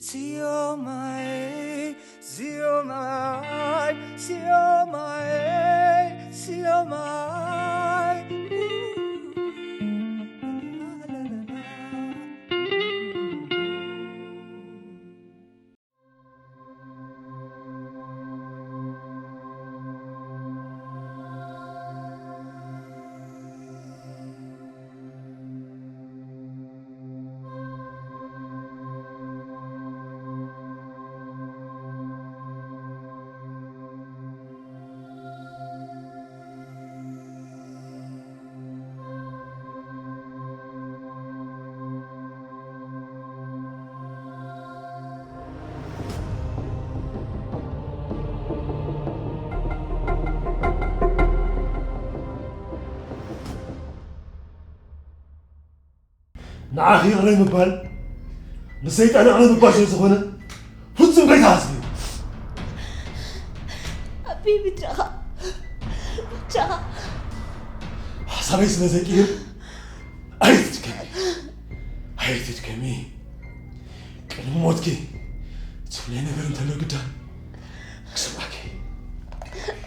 Siomai, siomai, siomai, siomai. ንዓኺ ይቕረ ምባል ንሰይጣን ይቕረ ምባል ስለ ዝኾነ ፍጹም ከይትሓስቢ። ኣቢ ብቻኻ ብቻኻ ሓሳበይ ስለ ዘይቅይር ኣይትድከሚ ኣይትድከሚ። ቅድሚ ሞትኪ ትብለይ ነገር እንተሎ ግዳ ክሰማዕኪ።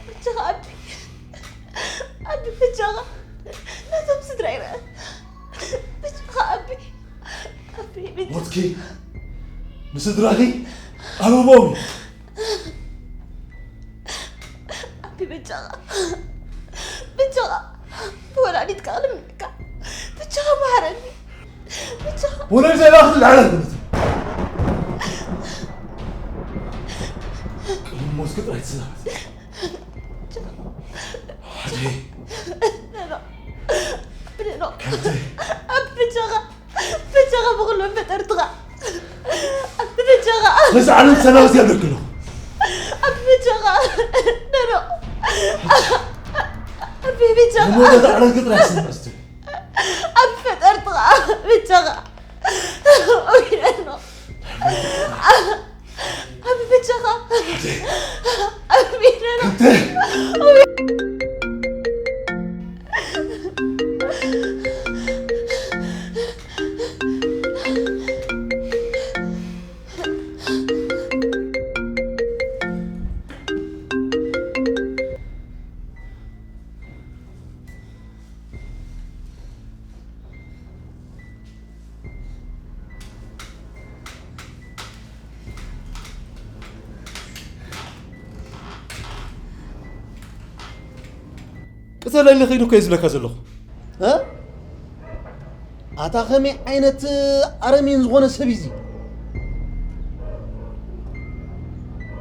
ብቻኻ ኣቢ ኣቢ ብቻኻ ነቶም ስድራይ ርአ። ብቻኻ ኣቢ ኣቢ ብቻ ሞትኪ ንስድራኺ ኣበቦም እዩ። ኣቢ ብቻኻ ብቻኻ ብወላዲትካ ክልምንካ ብቻኻ መሃረኒ። ብቻኻ ወለድ ዘላ ክትልዓል ኣይኮነትን። ቅድሚ ሞትኪ ጥራይ ትሰናበት። ሓደ ነኖ ብነኖ ከምቲ ኣቢ ብቻኻ ብቻኻ ብኹሎም ፈጠርትኻ ኣቢ ብቻኻ ነዚ ዓለም ሰላም ዝገብረክ ኣለኹ። ኣቢ ብቻኻ ነኖ ኣቢ ብቻኻ ንሞተ ዓለም ክጥራሕ ስንመስል ኣቢ ፈጠርትኻ ብቻኻ ኦይ ነኖ ኣቢ ብቻኻ ኣቢ ነኖ ቅተለኒ ኺዱ እኮ እየ ዝብለካ ዘለኹ። እ? ኣታ ኸመይ ዓይነት ኣረሜን ዝኾነ ሰብ እዩ እዚ?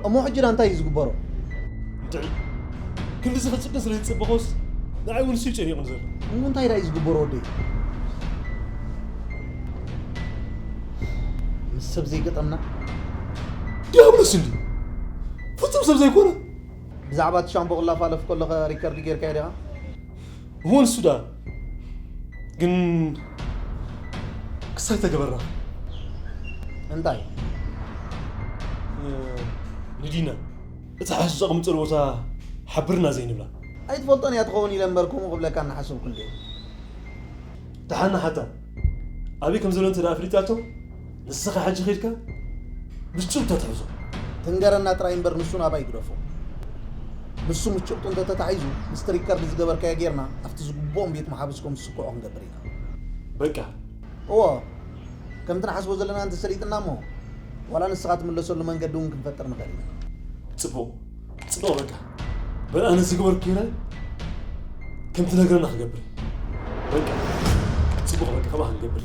እሞ ሕጂ ዳ እንታይ እዩ ዝግበሮ? እንድዒ ክንድዚ ክጽቅን ስለ ዝጸበኾስ ንዓይ እውን እሱ እዩ ጨኒቑኒ ዘሎ። እሞ እንታይ ዳ እዩ ዝግበሮ ወደይ? ምስ ሰብ ዘይገጠምና? ዲያብሎስ እንድዩ። ፍጹም ሰብ ዘይኮነ። ብዛዕባ እቲ ሻምቦ ክላፋለፍ ከለኸ ሪከርድ ጌርካዮ ዲኻ? እወ ንሱ ደኣ ግን ክሳይ ተገበርና። እንታይ? እ፣ ንዲና እቲ ሓሽሽ ዘቐምጠሉ ቦታ ሓብርና ዘይንብላ። ኣይትፈልጦን እያ ትኸውን ኢለ እምበር ከምኡ ክብለካ እናሓሰብኩ እንድየ። ደሓን ንሓታ ኣበይ ከም ዘሎ እንተ ደኣ ኣፍሊጣቶ ንስኻ ሕጂ ኸይድካ ምጭብታ ትሕዞ። ትንገረና ጥራይ እምበር ንሱ ናባይ ግደፎ። ንሱ ምጭብጡ እንተተታሒዙ ምስቲ ሪከርድ ዝገበርካዮ ጌርና ኣብቲ ዝግብኦም ቤት መሓብስ ከም ዝስክዖ ክንገብር ኢና። በቃ። እወ፣ ከምቲ ንሓስቦ ዘለና እንተሰሊጥና እሞ ዋላ ንስኻ ትምለሰሉ መንገዲ እውን ክንፈጥር ንኽእል ኢና። ጽቡቕ፣ ጽቡቕ በቃ። በል ኣነ ዝገበርኩ ጌረ ከም ትነግረና ክገብር። በቃ። ጽቡቕ በቃ፣ ከምኣ ክንገብር።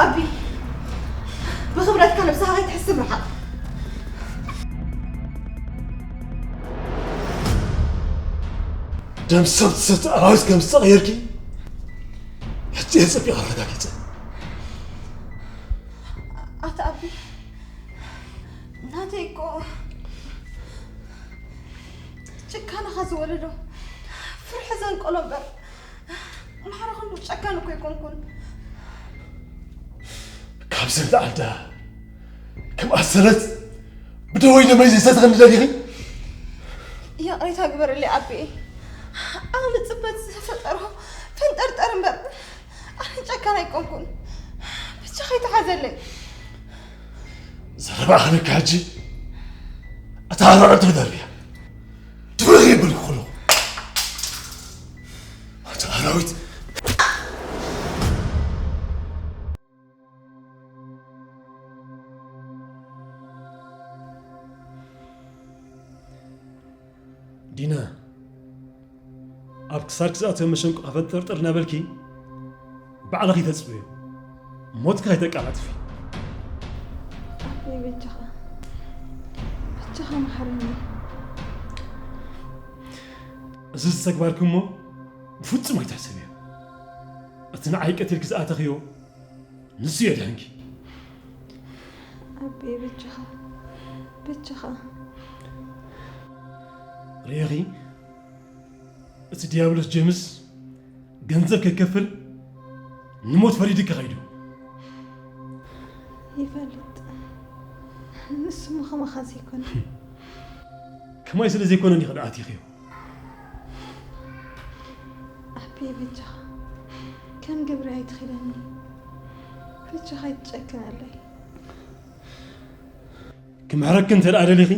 ኣቢ፣ ብኽብረትካ ነብስኻ ከይትሕስብ ርሓቕ። ደም ሰብ ትሰቲ ኣራዊት ከም ዝተቐየርኪ ሕጂ እየ ጸቢቐ ኣረጋጊጸ። ኣታ ኣቢ፣ ናተይ እኮ ጭካነኻ ዝወለዶ ፍርሒ ዘንቀሎ እምበር፣ ማዕረ ክንዱ ጨካን እኮ ኣይኮንኩን። ካብዚ ንላዕሊ ደኣ ከም ኣሰለት ብደወይ ደመይ ዘይሰትኸኒ ደሊኺ? ይቕሬታ ግበረለይ ኣቢየ። ዓቕሊ ጽበት ዝፈጠሮ ፈንጠርጠር እምበር፣ ኣነ ጨካን ኣይኮንኩን። ብቻ ከይተሓዘለይ። ዘረባ ክልካ ሕጂ እታ ኣራዊት ትደርብያ። ትብርህ ይብልኩ ከለኹ። ኣታ ኣራዊት። ዲና፣ ኣብ ክሳድኪ ዝኣተወ መሸንቆ ፈንጠርጠር እናበልኪ ባዕልኺ ተጽብዮ። ሞትኪ ከይተቀላጥፊ። ኣቦይ በጃኻ፣ በጃኻ መሓረኒ። እዚ ዝተግባርኪ እሞ ብፍጹም ኣይትሕሰብዮ። እቲ ንዓይ ቀቲልኪ ዝኣተኽዮ ንሱ የድሕንኪ። ኣቦይ በጃኻ፣ በጃኻ። ርኢኺ፣ እቲ ዲያብሎስ ጄምስ ገንዘብ ከይከፍል ንሞት ፈሪዱ ከኸይዱ። ይፈልጥ። ንሱ እሞ ከማኻ ዘይኮነ። ከማይ ስለ ዘይኮነ እንዲኺ ደኣ ኣቲኽዮ። ኣቦይ በጃኻ፣ ከም ግብሪ ኣይትኺደኒ። በጃኻ ኣይትጨክነለይ። ክምሕረኪ እንተ ደኣ ደሊኺ፣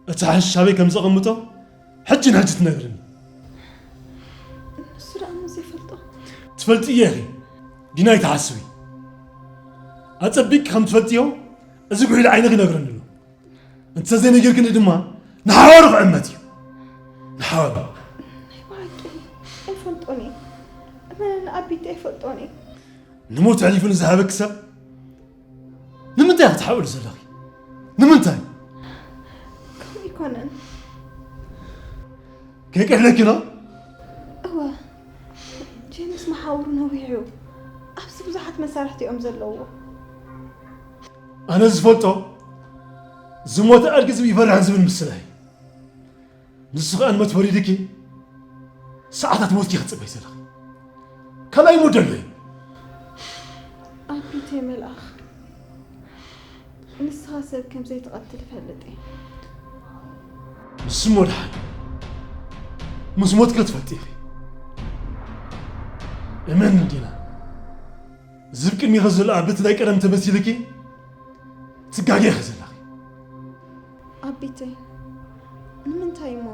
እቲ ሓሽሽ ኣበይ ከም ዘቐምጦ ሕጂ ንሕጂ ትነግርኒ። ንሱ ደኣ ምስ ዘይፈልጦ። ትፈልጥዮ ኢኺ፣ ዲና ኣይትሓስቢ። ኣጸቢቕኪ ከም ትፈልጥዮ፣ እዚ ጉሒላ ዓይንኺ ይነግረኒ ኣሎ። እንተ ዘይነጊርክኒ ድማ፣ ንሓዋሩ ክዕመት እዩ። ንሓዋሩ። ናይ ብሓቂ ኣይፈልጦን እየ። እመነኒ ኣቢቲ ኣይፈልጦን እየ። ንሞት ኣሕሊፉ ንዝሃበኪ ሰብ ንምንታይ ክትሓብእሉ ዘለኺ? ንምንታይ? ከምኡ ኣይኮነን። ከይቀትለኪ ዶ? እወ፣ ጄምስ መሓውሩ ነዊሑ። ኣብዚ ብዙሓት መሳርሕቲ እዮም ዘለውዎ። ኣነ ዝፈልጦ ዝሞተ ኣድጊ ዝብኢ ይፈርሕን ዝብል ምስላ እዩ። ንሱ ኸኣ ንሞት ፈሪድኪ ሰዓታት ሞትኪ ክትጽበይ ዘለኺ። ካልኣይ ሞት ደሎ እዩ። ኣቢተይ መልኣኽ፣ ንስኻ ሰብ ከም ዘይትቐትል እፈልጥ እየ። ንሱ እሞ ደሓን ምስ ሞትኪ ትፈልጢ ኢኺ። እመን እንዲና ዝብ ቅድሚኺ ዘሎ ኣቢ እቲ ናይ ቀደም ተመሲልኪ ትጋገ ኢኺ ዘለኺ። ኣቢተይ፣ ንምንታይ እሞ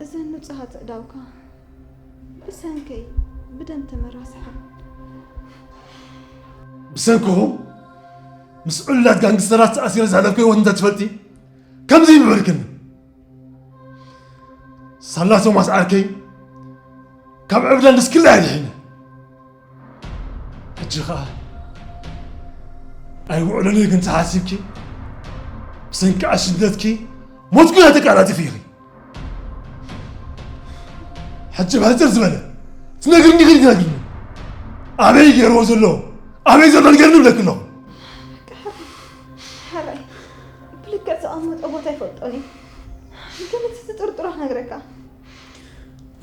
እዘን ንጹሃት ኣእዳውካ ብሰንከይ ብደም ተመራስሐን? ብሰንክኹም ምስ ዕሉላት ጋንግስተራት ተኣሲረ ዝሓለፍኩ ህይወት እንተትፈልጢ ከምዚ ይምዕብልክኒ። ሳላ ቶማስ ዓርከይ ካብ ዕብዳን ድስክላ ኣድሒነ። ሕጂ ኸኣ ኣይውዕሎን ኢልኪ እንተሓሲብኪ ብሰንኪ ኣሽንደትኪ ሞትኩ ኢኺ ተቃላጢፊ ኢኺ። ሕጂ ብሕጽር ዝበለ ትነግርኒ ኢኺ ትነግርኒ። ኣበይ ገይርዎ ዘሎ ኣበይ ዘሎ ንገርኒ እብለኪ ኣለኹ። ሕራይ፣ ብልክዕ ዘቐመጦ ቦታ ኣይፈልጦን እየ። ግን እቲ ዝጥርጥሮ ክነግረካ።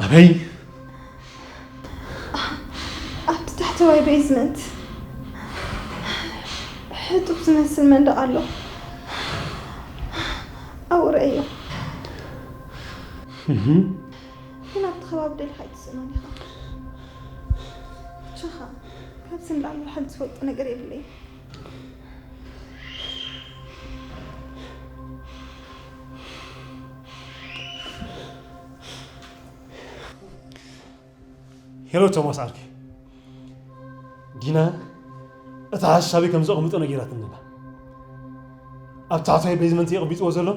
ኣበይ? ኣብቲ ታሕተዋይ ቤዝመንት ሕጡብ ዝመስል መንደቕ ኣሎ። ኣብኡ ርእዮ። እህ። ግን ኣብቲ ከባቢ ደሊኻ ኣይትስእኖን ኢኻ። ብቻኻ ካብዚ ንላዕሊ ሓንቲ ዝፈልጦ ነገር የብለይን። ሄሎ ቶማስ ዓርከይ፣ ዲና እቲ ሓሽሽ ኣበይ ከም ዘቐምጦ ነጊራትኒ ኣላ። ኣብ ታሕተዋይ ቤዝመንት እዩ ኣቐሚጥዎ ዘሎ።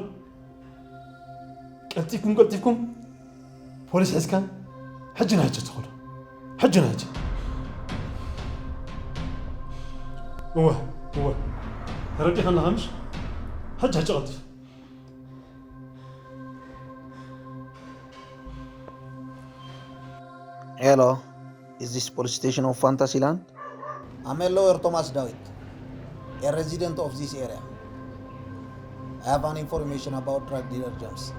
ቀልጢፍኩም ቀልጢፍኩም ፖሊስ ሒዝካ ሕጂ ንሕጂ ትኸዶ። ሕጂ ንሕጂ። እወ እወ፣ ተረዲእካ ኣለኻ ምሽ? ሕጂ ሕጂ ቀልጥፍ። Hello, is this police station of Fantasyland? I'm a lawyer, Thomas Dawit. A resident of this area. I have an information about drug dealer James.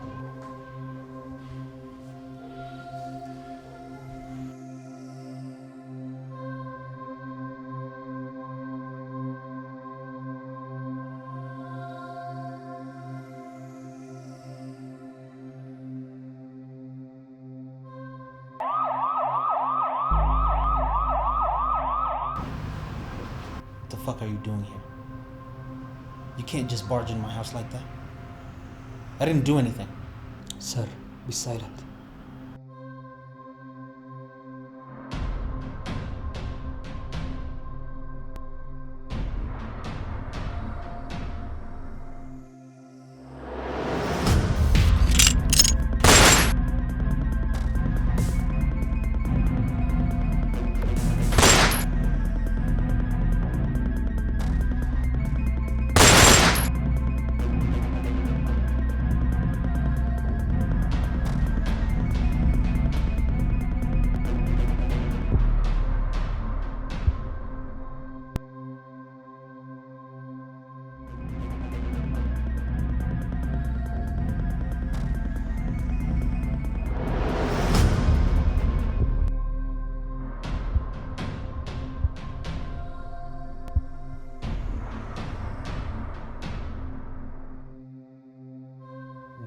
The fuck are you doing here? You can't just barge in my house like that. I didn't do anything. Sir, be silent.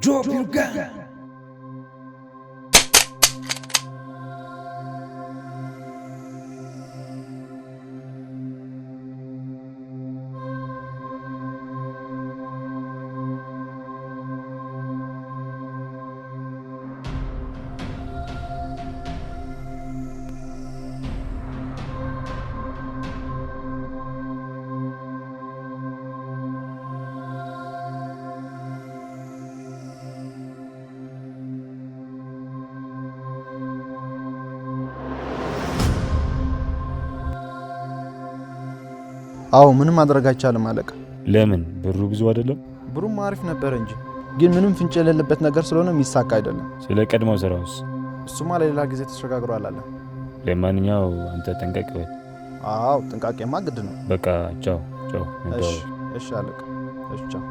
Drop your gun. አዎ፣ ምንም ማድረግ አይቻልም አለቃ። ለምን? ብሩ ብዙ አይደለም? ብሩም አሪፍ ነበር እንጂ፣ ግን ምንም ፍንጭ የሌለበት ነገር ስለሆነ የሚሳካ አይደለም። ስለ ቀድሞው ስራውስ? እሱማ ለሌላ ጊዜ ተሸጋግሯል አለ። ለማንኛው አንተ ጠንቀቅ በል። አዎ፣ ጥንቃቄማ ግድ ነው። በቃ ቻው፣ ቻው። እሺ፣ እንደው እሺ አለቃ። እሺ፣ ቻው።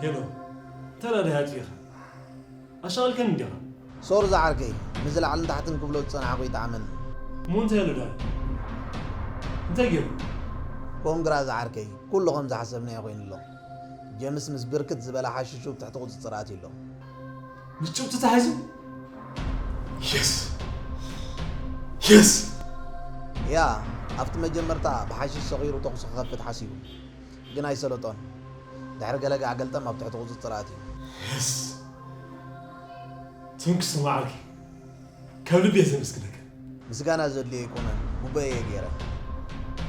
ሄሎ፣ እንታይ ደኣ ደሃጽ ኢኻ? ኣሻቒልካኒ እንዲኻ። ሶሪ ዝዓርከይ፣ ንዝላዕልን ታሕትን ክብሎ ዝጸናሕኩ ይጥዓመኒ። እሞ እንታይ ኣሎ ደኣ? እንታይ ገይሩ? ኮንግራ ዝዓርከይ፣ ኩሉ ከም ዝሓሰብናዮ ኮይኑ ኣሎ። ጀምስ ምስ ብርክት ዝበለ ሓሽሹ ትሕቲ ቁጽጽር ኣትዩ ኣሎ። ምስ ጭብጡ ተታሒዙ? የስ! የስ! ያ፣ ኣብቲ መጀመርታ ብሓሽሽ ሰኺሩ ተኹሲ ክኸፍት ሓሲቡ። ግን ኣይሰለጦን። ድሕሪ ገለ ጋዕ ገልጠም ኣብ ትሕቲ ቁጽጽር ኣትዩ። የስ! ተንክስ መዓርከይ። ካብ ልቢ እየ ዘመስግነካ። ምስጋና ዘድልዮ ኣይኮነን፣ ግቡኤ እየ ገይረ።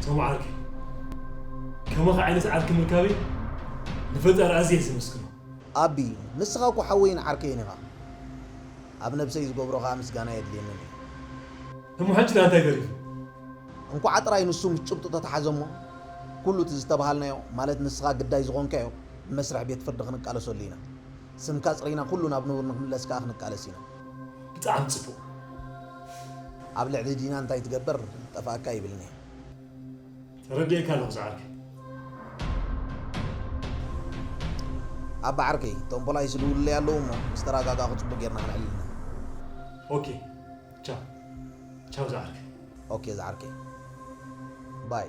ቶም ዓርከይ፣ ከማኻ ዓይነት ዓርኪ ምርካበይ ንፈጣሪ ኣዝየ እየ ዘመስግኖ። ኣቢ፣ ንስኻ እኮ ሓወይን ዓርከይን ኢኻ። ኣብ ነብሰይ ዝገብሮ ከኣ ምስጋና የድልየንን እዩ። እሞ ሕጂ ደኣ እንታይ ተሪፉ? እንኳዕ ጥራይ ንሱ ምስ ጭብጡ ተተሓዘ እሞ፣ ኩሉ እቲ ዝተባሃልናዮ፣ ማለት ንስኻ ግዳይ ዝኾንካዮ፣ ብመስርሕ ቤት ፍርዲ ክንቃለሰሉ ኢና። ስምካ ኣጽሪና ኩሉ ናብ ንቡር ንክምለስ ከኣ ክንቃለስ ኢና። ብጣዕሚ ጽቡቕ። ኣብ ልዕሊ ዲና እንታይ ትገብር ጠፍኣካ ይብልኒ። ተረዲኤካ ኣለኹ ዝዓርከይ። ኣባ ዓርከይ፣ እቶም ፖላይስ ይድውሉለይ ኣለዉ እሞ ምስ ተረጋጋእኹ ጽቡቕ ጌርና ክንዕልል ኢና። ኦኬ። ቻው። ቻው ዝዓርከይ። ኦኬ ዝዓርከይ። ባይ።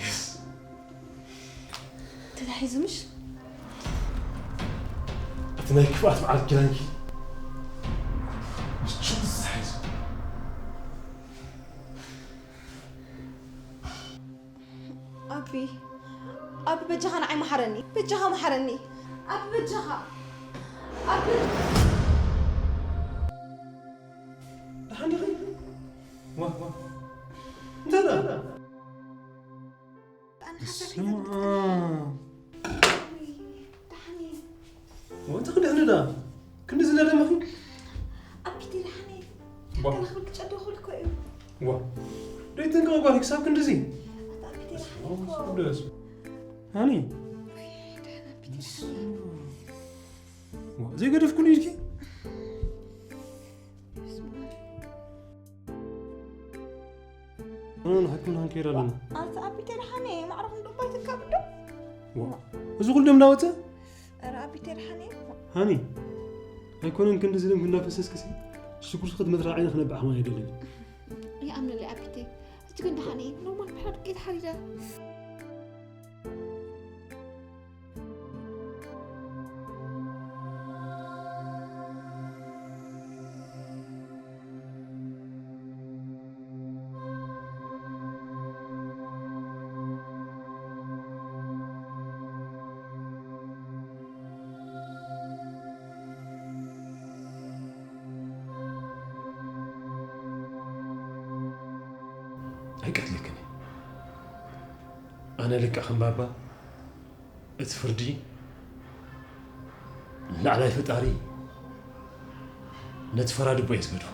የስ። ተታሒዙ ምሽ? እቲ ናይ ክፍኣት በዓል ግራንኪ ምቹ ዝሓይዝ። ኣቢ፣ ኣቢ በጃኻ ንዓይ መሓረኒ፣ በጃኻ መሓረኒ። ኣቢ በጃኻ፣ ኣቢ በጃኻ። ደሓን ዲኺ? ዋ፣ ዋ። እንታይ ደኣ? ኣነ ሓሳብ ሒዘ ስማ። ደሓን እየ። ወንቲ ክድሕኒ ደኣ? ክንዲ ዝለ ደመኺ? ኣቢቴ ደሓን እየ። ዋ። ከላኽብል ክጨዶ ክብል እኮ እዩ። ዋ። ደይ ተንቀቕ ጓል ክሳብ ክንድዚ? ኣታ ኣቢቴ ደሓን እኮ። ደስ። ሃኒ። ደሓን ኣቢቴ ደሓን እየ። ዋ፣ ዘይገደፍኩሉ ኢድኪ? ኣነ ንሕክምና ክንከይድ ኣለና። ኣታ ኣቢቴ ደሓን እየ። ማዕረ ክንዶ ባይትካ ብዶ? ዋ፣ እዚ ኩሉ ደም እንዳወፀ? ኧረ ኣቢቴ ደሓን እየ። ሃኒ፣ ኣይኮነን ክንዲ ዝደም እንዳፈሰስክሲ ሽጉርቲ ክትመትራ ዓይነ ክነብዕ ከማን ኣይደልን። ይኣምነለይ ኣቢቴ። ሕጂ ግን ደሓን እየ። ኖርማል ምሕራድ ከይተሓሪደ። ኣይቀትለክን እየ። ኣነ ልክዕ ከም ባባ እቲ ፍርዲ ንላዕላይ ፈጣሪ ነቲ ፈራዲ እቦ እየ ዝገድፎ።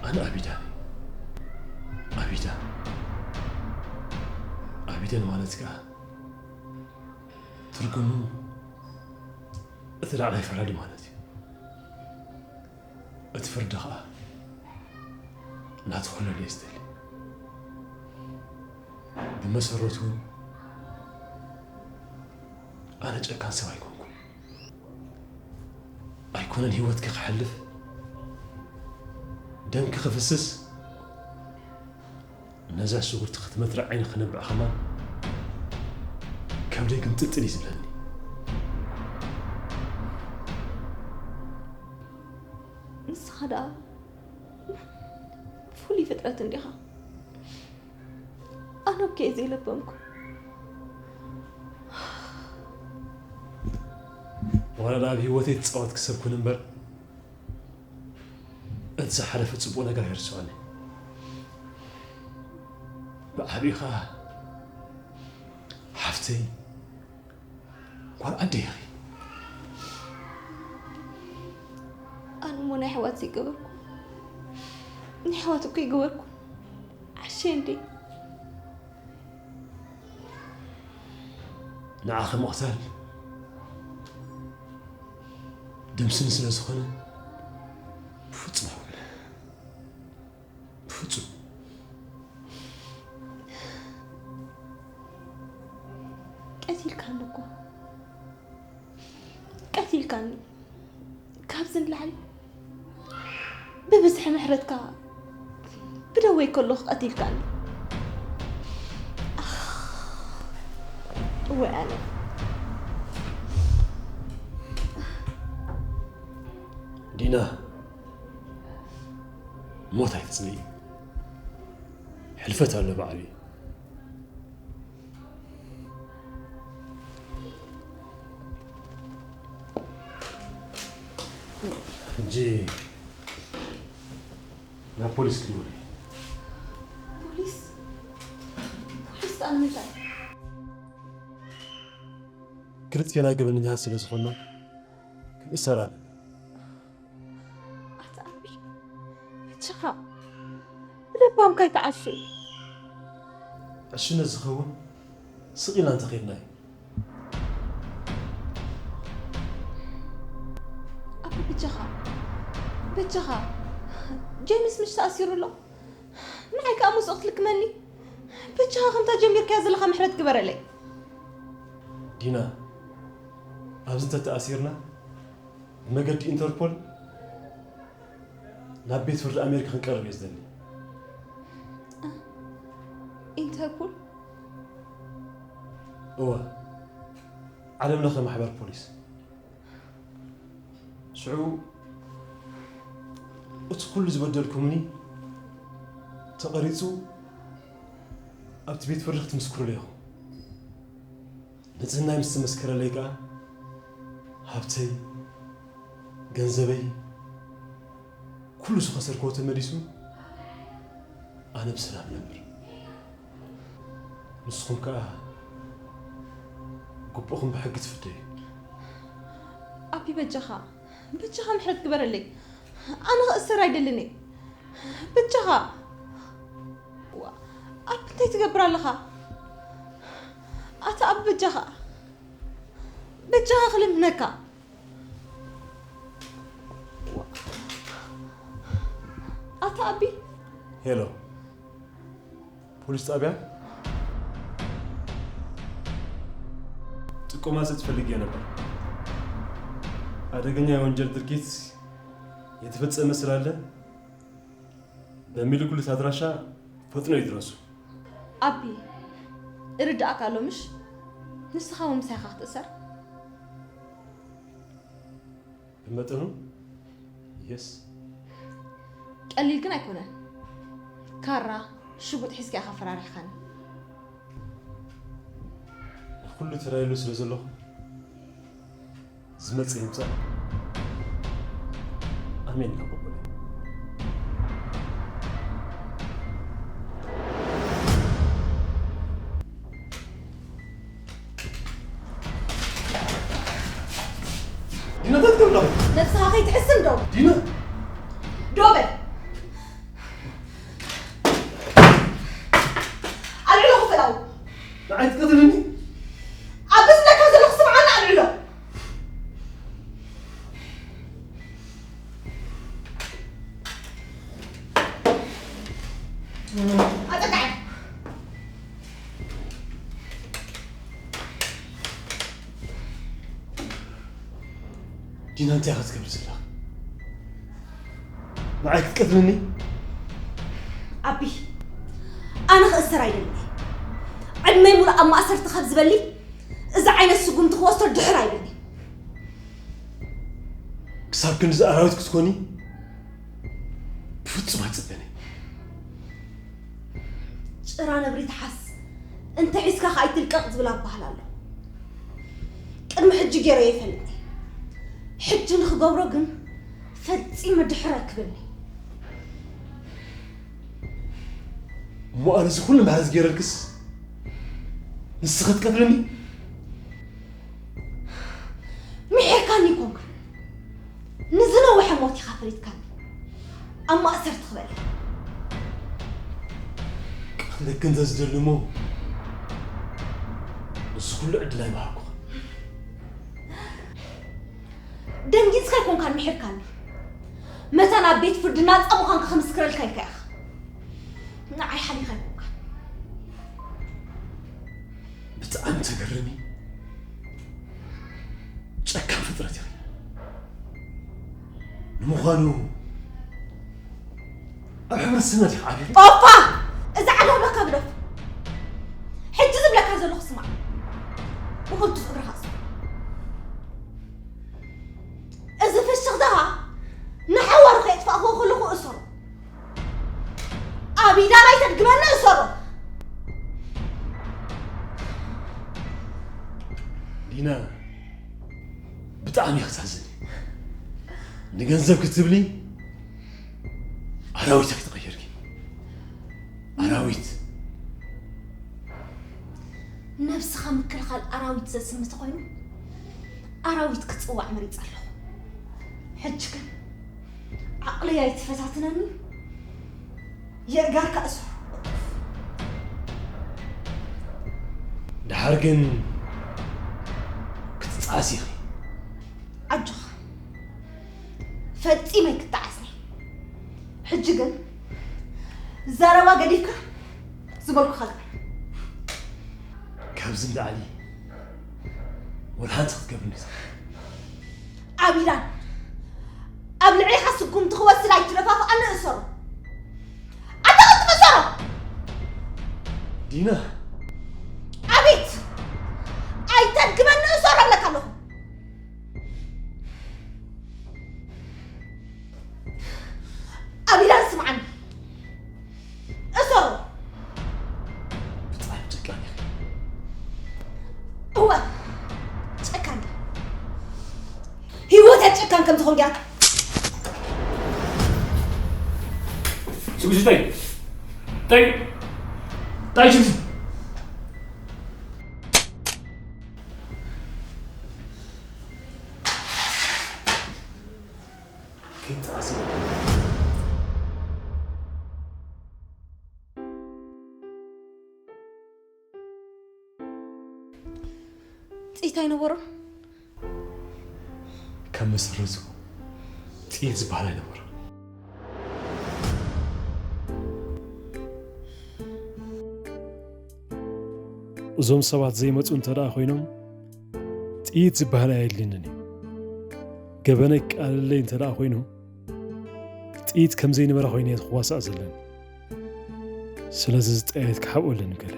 ኣነ ኣቢዳ ነኝ። ኣቢዳ። ኣቢደን ማለት ከኣ ትርጉሙ እቲ ላዕላይ ፈራዲ ማለት እዩ። እቲ ፍርዲ ኸኣ ናቱ ክኾነሉ እየ ዝደሊ። ብመሰረቱ እውን ኣነ ጨካን ሰብ ኣይኮንኩን። ኣይኮነን ህይወትኪ ክሓልፍ ደምኪ ክፍስስ ነዛ ሽጉርቲ ክትመትሪ ዓይኒ ክነብዕ ከማን ከብደይ ግምጥልጥል እዩ ዝብለኒ። ንስኻ ደኣ ፍሉይ ፍጥረት እንዲኻ። ኣነ እኮ እየ ዘይለበምኩ። ዋላ ደኣ ኣብ ህይወተይ ትጻወትኪ ሰብ ኩን እምበር እቲ ዝሓለፈ ጽቡቕ ነገር ኣይርስዖን እየ። ብዓቢኡ ኸኣ ሓፍተይ ጓል ዓደይ ኢኺ። ኣነ እሞ ናይ ኣሕዋት ዘይገበርኩ፣ ናይ ኣሕዋት እኮ ይገበርኩ። ዓሸ እንዴ? ንዓኺ ምቕታል ደምስኒ ስለ ዝኾነ ብፍጹም ኣይኮነን። ብፍጹም። ቀቲልካኒ እኮ። ቀቲልካኒ። ካብዚ ንላዕሊ ብብዝሒ ምሕረትካ ብደወይ ከለኹ ቀቲልካኒ። ኣኽ፣ እወ ኣነ። ዲና፣ ሞት ኣይትጽልኢ። ሕልፈት ኣሎ ብዓቢኡ። ሕጂ ናብ ፖሊስ ክድውል እየ። ፖሊስ? ፖሊስ ደኣ ንምንታይ? ክልቲኤና ገበነኛታት ስለ ዝኾንና ክንእሰር ኣለና። ኣታ ኣቢ፣ በጃኻ ብለባምካ ኣይትዓሹ። ዕሽነት ዝኸውን ስቕ ኢልና እንተኸድና እዩ። ኣቢ በጃኻ፣ በጃኻ። ጄምስ ምሽ ተኣሲሩ ኣሎ። ንዓይ ከኣ ምስ ክትልክመኒ። በጃኻ ከምታ ጀሚርካያ ዘለኻ ምሕረት ግበረለይ። ዲና፣ ኣብዚ እንተተኣሲርና ብመገዲ ኢንተርፖል ናብ ቤት ፍርዲ ኣሜሪካ ክንቀርብ እየ ዝደሊ። ኢንተርፖል? እወ፣ ዓለም ለኸ ማሕበር ፖሊስ። ሽዑ እቲ ኩሉ ዝበደልኩምኒ ተቐሪጹ ኣብቲ ቤት ፍርዲ ክትምስክሩለይ ኢኹም። ንጽህናይ ምስ ተመስከረለይ ከኣ ሃብተይ፣ ገንዘበይ፣ ኩሉ ዝኸሰርክዎ ተመሊሱ፣ ኣነ ብሰላም ነብር። ንስኹም ከኣ ግቡእኹም ብሕጊ ትፍደዩ። ኣቢ በጃኻ፣ በጃኻ ምሕረት ግበረለይ። ኣነ ክእሰር ኣይደልን እየ። በጃኻ። ዋ፣ ኣቢ እንታይ ትገብር ኣለኻ? ኣታ ኣቢ በጃኻ። በጃኻ ክልምነካ። ኣታ ኣቢ። ሄሎ፣ ፖሊስ ጣብያ? ጥቆማ ልሰጥ ፈልጌ ነበር። አደገኛ የወንጀል ድርጊት የተፈጸመ ስላለ በሚልኩልት አድራሻ ፈጥኖ ይድረሱ። ኣቢ፣ እርዳእካ ኣሎ ምሽ? ንስኻ እውን ምሳይኻ ክትእሰር። ብመጠኑ የስ። ቀሊል ግን ኣይኮነን። ካራ ሽጉጥ ሒዝካ ኢኻ ፈራሪሕካኒ። ንኹሉ ተራይሉ ስለ ዘለኹ ዝመጽእ ይምጻእ። ኣሜን እናበልኩ ዲና፣ እንታይ ትገብሪ ኣለኺ? ነብስኻ ከይትሕስን ዶ? ዲና! ዶ በል። ኣልዕሎ ክፈላው። ንዓይ ትቀትልኒ? ኣብ ዝብለካ ዘለኹ ስምዓኒ ኣልዕሎ። ኣጸጋዒ። ዲና፣ እንታይ ኢኻ ትገብሪ ዘለኻ? ንዓይ ክትቀትልኒ? ኣቢ፣ ኣነ ክእሰር ኣይደልን እየ። ዕድመይ ሙሉእ ኣብ ማእሰርቲ ካብ ዝበሊ፣ እዚ ዓይነት ስጉምቲ ክወስዶ ድሕር ኣይብልን እየ። ክሳብ ክንድዚ ኣራዊት ክትኮኒ ብፍጹም ኣይጽበን እየ። ጭራ ነብሪ ትሓስ፣ እንተ ሒዝካ ከኣ ኣይትልቀቕ ዝብል ኣበሃህላ ኣሎ። ቅድሚ ሕጂ ገይረዮ ይፈልጥ እየ። ሕጂ ንኽገብሮ ግን ፈጺመ ድሕር ኣይክብልን እየ። እሞ ኣነ እዚ ኩሉ ምሕረት ገይረልክስ ንስኺ ትቀትልኒ? ምሒርካኒ ኣይኮንካን፣ ንዝነውሐ ሞት ኢኻ ፈሪድካኒ። ኣብ ማእሰርቲ ክበልዕ። ክቐትለኪ እንተ ዝደሊ እሞ፣ ንሱ ኩሉ ዕድል ኣይምሃብኩኻን። ደንጊጽካ ኣይኮንካን ምሒርካኒ። መታን ኣብ ቤት ፍርዲ ናጻ ምዃንካ ክምስክረልካ ኢልካ ኢኻ። ንዓይ ሓሊኻ ኣይኮንካን። ብጣዕሚ ተገርሚ ጨካን ፍጥረት ኢኺ። ንምዃኑ ኣብ ሕብረተሰብና ዲኻ ዓብዩ? ኦፋ! እዚ ዓለህበካ ግደፍ። ሕጂ ዝብለካ ዘለኹ ስማዕ። ብቕልጡፍ እግርኻ እሰር። እዚ ፍሽኽታኻ ንሓዋሩ ከየጥፋእክዎ ከለኹ እሰሮ። ኣብ ኢዳና ኣይተድግመኒ እሰሮ። ዲና፣ ብጣዕሚ ኢኺ ተሕዝኒ። ንገንዘብ ክትብሊ ኣራዊት ኢኺ ተቐየርኪ። ኣራዊት። ነብስኻ ምክልኻል ኣራዊት ዘስሚ ተኾይኑ፣ ኣራዊት ክጽዋዕ መሪጸ ኣለኹ። ሕጂ ግን ዓቕለይ ኣይትፈታትነኒ፣ የእጋርካ እሰሮ። ደሓር ግን ክትጣዓስ ኢኺ። ኣጆኻ፣ ፈጺመ ኣይክጣዓስን። ሕጂ ግን ዘረባ ገዲፍካ ዝበልኩኻ ግበር። ካብዚ ንላዕሊ ወላ ሓንቲ ክትገብርኒ ትኽእል። ኣብ ኢራን ኣብ ልዕሌኻ ስጉምቲ ክወስድ ኣይትደፋፍኣኒ፣ እሰሮ። ኣታ ቅልጥፍ እሰሮ! ዲና! ኣቤት! ኣይተድግመኒ፣ እሰሮ እብለካ ኣለኹ። ኣብ ኢራን ስምዓኒ። እሰሮ። ከም ዝኾንኪ እያ። شو شو طيب؟ طيب طيب شو شو؟ كنت عسل. ጥይት ኣይነበሮን። ካብ መሰረቱ ጥይት ዝበሃል ኣይነበሮን። እዞም ሰባት ዘይመፁ እንተ ደኣ ኮይኖም ጥይት ዝበሃል ኣየድልየንን እዩ። ገበነይ ክቃለለይ እንተ ደኣ ኮይኑ ጥይት ከም ዘይነበረ ኮይኑ እየ ክዋሳእ ዘለኒ። ስለዚ ዝጠየት ክሓብኦ ኣለኒ ገለ።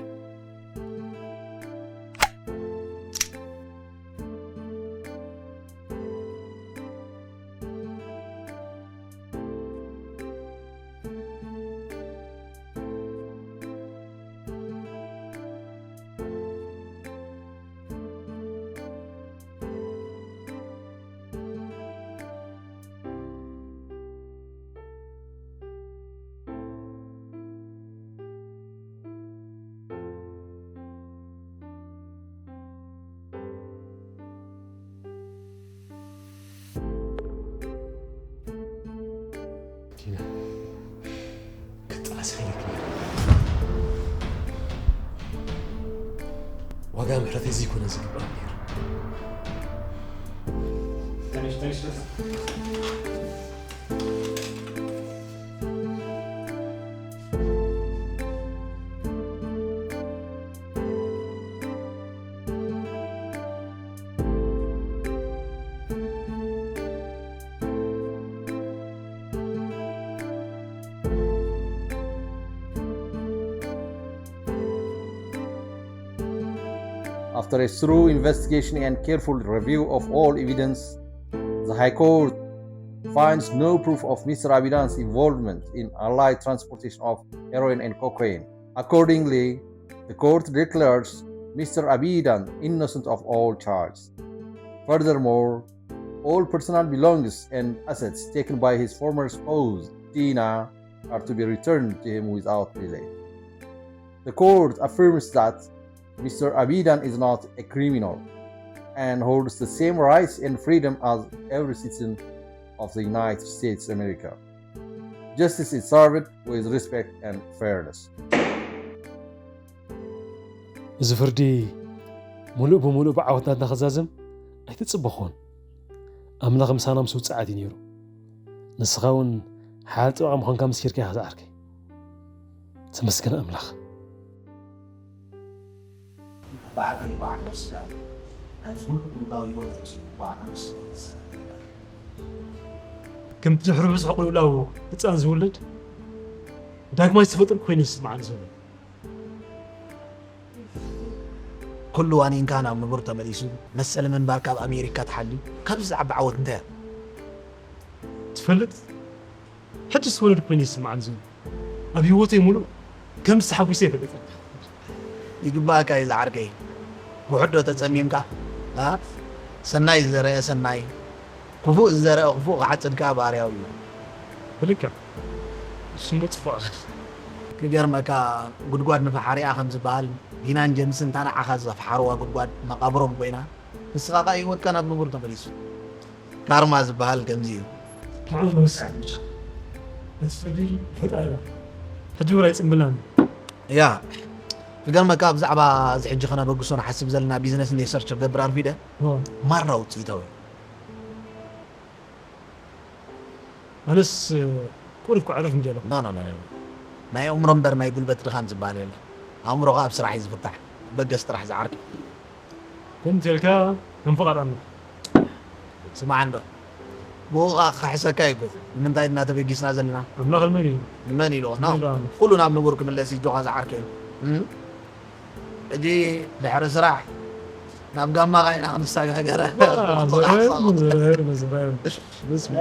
ዲና፣ ክጣሰለክ ነይሩ። ዋጋ ምሕረተይ ዘይኮነ ዝግባእ ነይሩ። After a thorough investigation and careful review of all evidence, the High Court finds no proof of Mister Abidan's involvement in alleged transportation of heroin and cocaine. Accordingly, the court declares Mister Abidan innocent of all charges. Furthermore, all personal belongings and assets taken by his former spouse, Dina, are to be returned to him without delay. The court affirms that Mister Abidan is not a criminal and holds the same rights and freedom as every citizen of the United States of America. Justice is served with respect and fairness. እዚ ፍርዲ ሙሉእ ብሙሉእ ብዓወት ናትና ክዛዘም ኣይትጽበኹን። ኣምላኽ ምሳና ምስ ውጽዓት እዩ ነይሩ። ንስኻ እውን ሓያል ጠበቓ ምዃንካ መስኪርካ ኢኻ ዝዓርከይ። ተመስገን ኣምላኽ። ከምቲ ድሕሪ ብዙሕ ቅልውላው ህፃን ዝውለድ ዳግማይ ዝተፈጠርኩ ኮይኑ ይስምዓኒ ዘሎ። ኩሉ ዋኒንካ ናብ ንቡር ተመሊሱ መሰል ምንባር ካብ ኣሜሪካ ተሓልዩ ካብዚ ዝዓቢ ዓወት እንታይ እያ? ትፈልጥ ሕጂ ዝተወለድኩ ኮይኑ ይስምዓኒ ዘሎ ኣብ ህይወተይ ሙሉእ ከምዚ ተሓጒሰ ይፈልጥ። ይግባኣካ እዩ ዝዓርከይ። ውሑድ ዶ ተጸሚምካ? ኣ? ሰናይ ዝዘረአ ሰናይ፣ ክፉእ ዝዘረአ ክፉእ ክዓጽድ ከኣ ባህርያዊ እዩ። ብልክዕ። እሱ እሞ ጽቡቕ። ክገርመካ፣ ጉድጓድ ንፈሓሪኣ ከም ዝበሃል፣ ዲናን ጀምስን እታ ንዓኻ ዝፈሓርዋ ጉድጓድ መቓብሮም ኮይና፣ ንስኻ ከኣ ህይወትካ ናብ ንቡር ተመሊሱ። ካርማ ዝበሃል ከምዚ እዩ። ንዓኡ ንወስድ። እቲ ፍርዲ ፈጣሪ እዩ። ሕጂ እውን ኣይጽምብላን። ያ፣ ክገርመካ፣ ብዛዕባ እዚ ሕጂ ከነበግሶ ንሓስብ ዘለና ቢዝነስ እንደ ሰርች ክገብር ኣርፊደ። እዎ። ማራ ውጽኢታዊ። ኣነስ ቁሩብ ከዕርፍ እንዲ ኣለኹ። ኖ፣ ኖ፣ ኖ። ናይ ኣእምሮ እምበር ናይ ጉልበት ድኻም ዝበሃል የለን። ኣእምሮኻ ኣብ ስራሕ እዩ ዝፍታሕ። በገስ ጥራሕ ዝዓርክ። ከምቲ ኢልካ ከም ፍቓድ ኣምላኽ። ስማዕ እንዶ። ብኡ ኸዓ ክኽሕሰካ እዩ እኮ። ንምንታይ ድና ተበጊስና ዘለና? ኣምላኽ ንመን እዩ? ንመን ኢልዎ? ኖ። ንመን ኢልዎ? ኩሉ ናብ ንቡር ክምለስ እዩ፣ ኣጆኻ ዝዓርከይ። እም? ሕጂ ድሕሪ ስራሕ ናብ ጋማ ኸይና ክንሰጋገር። ዋ፣ ዘረባ፣ ዘረባ፣ ዘረባ። ብስም